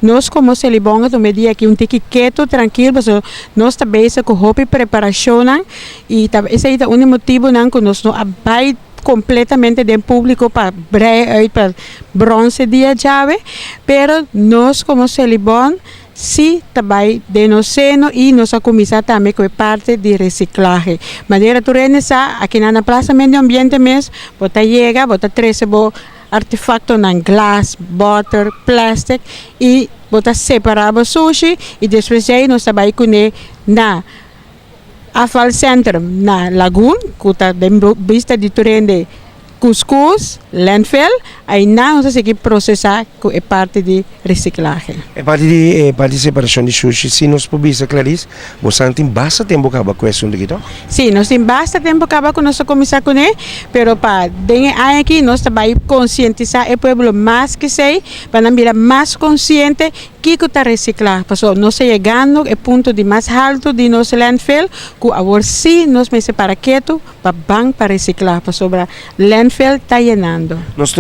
Nos komo Selibon a tuma e dia aki un tiki ketu, trankil, pasobra nos ta bezig ku hopi preparashonnan i ta esei ta un di motibunan ku nos no a bai kompletamente den públiko pa brei uit pa bronse dia djawe. Pero nos komo Selibon sí ta bai den nos seno i nos a kuminsá tambe ku e parti di resiklahe. Manera tur hende sa, akinan na Plaza Medio Ambiente mes bo ta yega, bo ta trese bo artefaktonan glas, bòter, plèstik i bo ta separá bo sushi i despues di ei nos ta bai kuné na afvalcentrum na Lagun ku ta den bista di tur hende kuskus, landfill, einan nos ta sigui prosesá ku e parti di resiklahe. E parti di e parti di separashon di shushi si nos por bisa Clarice, bosan tin basta tempu kaba ku e asuntu aki to? Si, nos tin basta tempu kaba ku nos a kuminsá kuné, pero pa den e aña aki nos ta bai konsientisá e pueblo mas k'esei, pa nan bira mas konsiente kiko ta resiklá, pasobra nos ta yegando e punto di mas haltu di nos landfill ku awor sí nos mester para ketu pa ban pa resiklá, pasobra landfill ta yenando. Nos.